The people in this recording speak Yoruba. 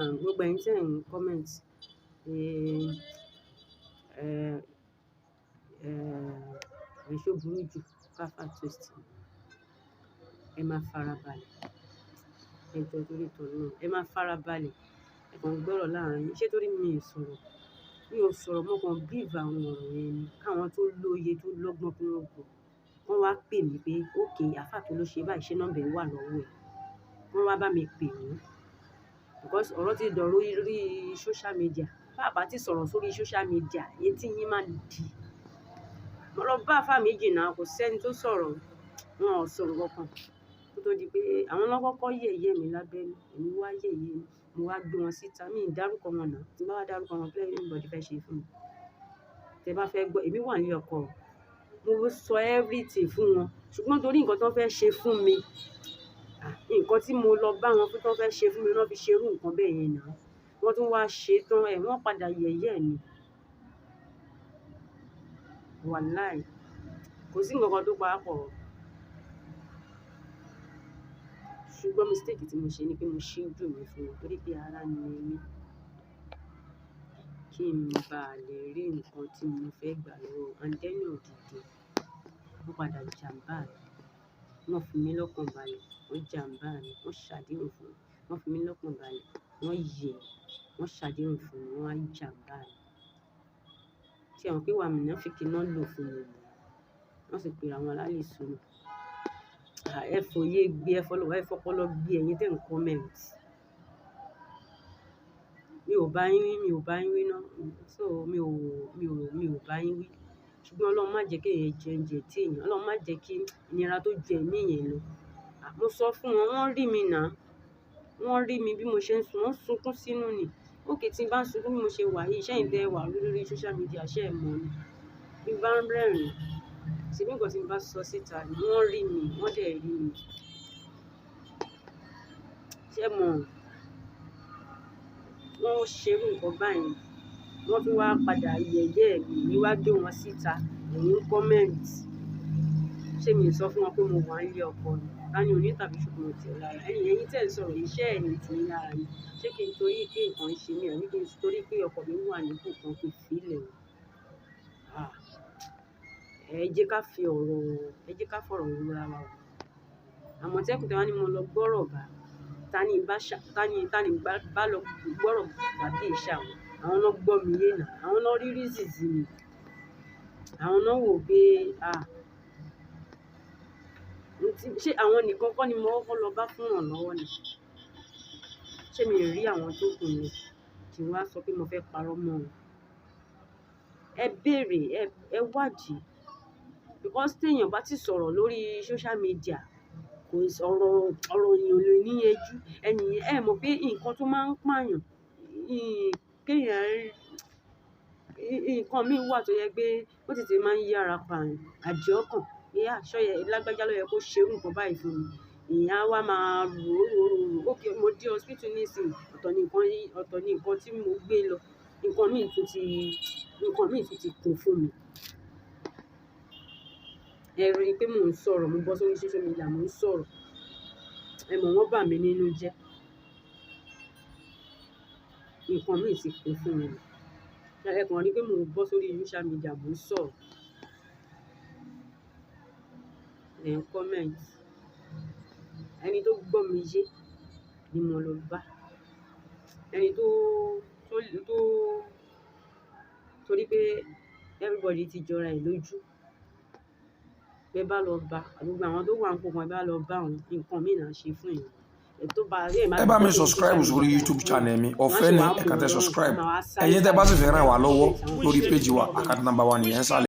Now, gbogbo ẹ̀yin tí ẹ̀ ń comment pé ẹ ṣó burú jù káfà twist, ẹ máa farabalẹ̀. Ẹ jọ̀ọ́, torí t'Ọlọ́run, ẹ máa farabalẹ̀. Ẹ kàn ń gbọ́rọ̀ láàrin yín. Ṣé torí mi ò sọ̀rọ̀? Mi ò sọ̀rọ̀, mo kàn brief àwọn ọ̀rọ̀ yẹn ni. Káwọn tó lóye, tó lọ́gbọ́n, kí wọ́n gbọ́. Wọ́n wá pè mí pé, "Okay, àfá tó ló ṣe báyìí, ṣé number ẹ wà lọ́wọ́ ẹ?" Wọ́n wá bá mi pè wọ́n. Because ọ̀rọ̀ ti dọ̀rọ̀ orí social media. Bá bá ti sọ̀rọ̀ sórí social media, etí yín máa di. Mo lọ bá àfá méjì náà, kò sí ẹni tó sọ̀rọ̀. Wọn ò sọ nǹkan kan. Kó tó di pé àwọn ló kọ́kọ́ yẹ̀yẹ́ mi lábẹ́nú, èmi wá yẹ̀yẹ́ mi, mo wá gbé wọn síta. Mi ò dárúkọ wọn náà. Tí n bá wá dárúkọ wọn, kí anybody fẹ́ ṣe fún mi? Tẹ bá fẹ́ gbọ́, èmi wà nílé ọkọ. Mo sọ everything fún wọn. Ṣùgbọ́n torí nǹkan tí wọ́n fẹ́ ṣe fún mi, nǹkan tí mo lọ bá wọn fún tí wọ́n fẹ́ ṣe fún mi, wọ́n fi ṣe irú nǹkan bẹ́ẹ̀ yẹn náà. Wọ́n tún wá ṣe tán ẹ̀, wọ́n padà yẹ̀yẹ́ mi. Wàláì. Kò sí nǹkan kan tó pa á pọ̀. Ṣùgbọ́n mistake tí mo ṣe ni pé mo ṣí ojú mi fún wọn torí pé ara ni mí. Kí n bá lè rí nǹkan tí mo fẹ́ gbà lọ́wọ́ wọn. And then of the day, wọ́n padà jàmbá mi. Wọ́n fi mí lọ́kàn balẹ̀, wọ́n jàmbá mi, wọ́n ṣàdéhùn fún mi. Wọ́n fi mí lọ́kàn balẹ̀, wọ́n yẹ̀, wọ́n ṣàdéhùn fún mi, wọ́n wá jàmbá mi. Ṣé ẹ mọ̀ pé ìwà mùnáfíkí náà lò fún mi ni? Wọ́n sì pe ara wọn lálùsúnà. Ẹ fòye gbé, ẹ fọlọ́, ẹ fọpọlọ gbé, ẹ̀yin tí ẹ̀ ń comment. Mi ò bá yín wí, mi ò bá yín wí ná. So mi ò bá yín wí. Ṣùgbọ́n Ọlọ́run má jẹ́ kí èèyàn jẹ oúnjẹ tí èèyàn, Ọlọ́run má jẹ́ kí ìnira tó ju ẹ̀mí èèyàn lọ. Mo sọ fún wọn, wọ́n rí mi náà. Wọ́n rí mi bí mo ṣe ń sun, wọ́n sunkún sínú ni. Okay, tí n bá ń sunkún bí mo ṣe wà yìí, ṣé ẹ̀yin tẹ wà lórí social media, ṣé ẹ mọ̀ ni? Bí n bá ń rẹ́rìn-ín, ṣebí nǹkan tí n bá sọ síta ni, wọ́n rí mi, wọ́n dẹ̀ rí mi. Ṣé ẹ mọ̀? Wọ́n ṣe irú nǹkan báyìí. Wọ́n tún wá padà yẹ̀yẹ́ mi, èmi wá gbé wọn síta, ẹ̀yin ń comment. Ṣé mi ò sọ fún wọn pé mo wà nílé ọkọ ni? Ta ni ò ní tàbí ṣùgbọ́n ti ẹ lára? Ẹ̀yin, ẹ̀yin tí ẹ̀ ń sọ̀rọ̀ yìí, ṣé ẹ̀ ní ti yín lára ni? Ṣé kí n torí pé nǹkan ń ṣe mí, àbí kí n torí pé ọkọ mi wà nípò kan kí n fi í lẹ̀ ni? Ah! Ẹ jẹ́ ká fi ọ̀rọ̀, ẹ jẹ́ ká fọ̀rọ̀ wéra wa wò. Àmọ̀tẹ́kùn tí wọ́n ní mo lọ gbọ́rọ̀ bá, ta ni bá ṣà, ta ni bá lọ gbọ́rọ̀ bá bí ìṣe àwọn? Àwọn náà gbọ́ mi yé náà, àwọn náà rí reason sí mi. Àwọn náà wò pé, ah! Ṣé àwọn nìkan kọ́ ni mo kọ́kọ́ lọ bá fún ìrànlọ́wọ́ ni? Ṣé mi ò rí àwọn tó kù ni? Kí n wá sọ pé mo fẹ́ parọ́ mọ́ wọn. Ẹ béèrè, ẹ wádìí. Because tí èèyàn bá ti sọ̀rọ̀ lórí social media, kò sọ̀rọ̀, ọ̀rọ̀ èèyàn ò lè níyanjú. Ẹni yẹn, ẹ mọ̀ pé nǹkan tó máa ń pààyàn, kí èèyàn rí, nǹkan mí wà tó jẹ pé ó tètè máa ń yára pààyàn. Àdìọ́kàn pé à, ṣé lágbájá ló yẹ kó ṣe irú nǹkan báyìí fún mi. Ìyẹn á wá máa rò ó, rò ó, rò ó. Okay, mo dé hospital nísìnyí, ọ̀tọ̀ ni nǹkan, ọ̀tọ̀ ni nǹkan tí mo gbé lọ. Nǹkan mí tún ti kún fún mi. Ẹ rí i pé mò ń sọ̀rọ̀, mo bọ́ sórí social media, mò ń sọ̀rọ̀. Ẹ mọ̀ wọ́n bà mí nínú jẹ́. Nǹkan mí ti kún fún mi. Ẹ kàn rí pé mò ń bọ́ sórí social media, mò ń sọ̀rọ̀. Ẹ ń comment. Ẹni tó gbọ́ mi yé ni mo lọ bá. Ẹni tó, torí pé everybody ti jọra ẹ̀ lójú. Bí ẹ bá lọ bá, gbogbo àwọn tó wà nípò kan, ẹ bá lọ bá wọn, nǹkan mí náà ṣe fún èèyàn. Ẹ bá mi subscribe sórí YouTube channel mi, ọ̀fẹ́ ni. Ẹ kàn tẹ subscribe. Ẹ̀yin tẹ́ bá sì fẹ́ ràn wá lọ́wọ́ lórí page wa, account number wa nìyẹn sálẹ̀.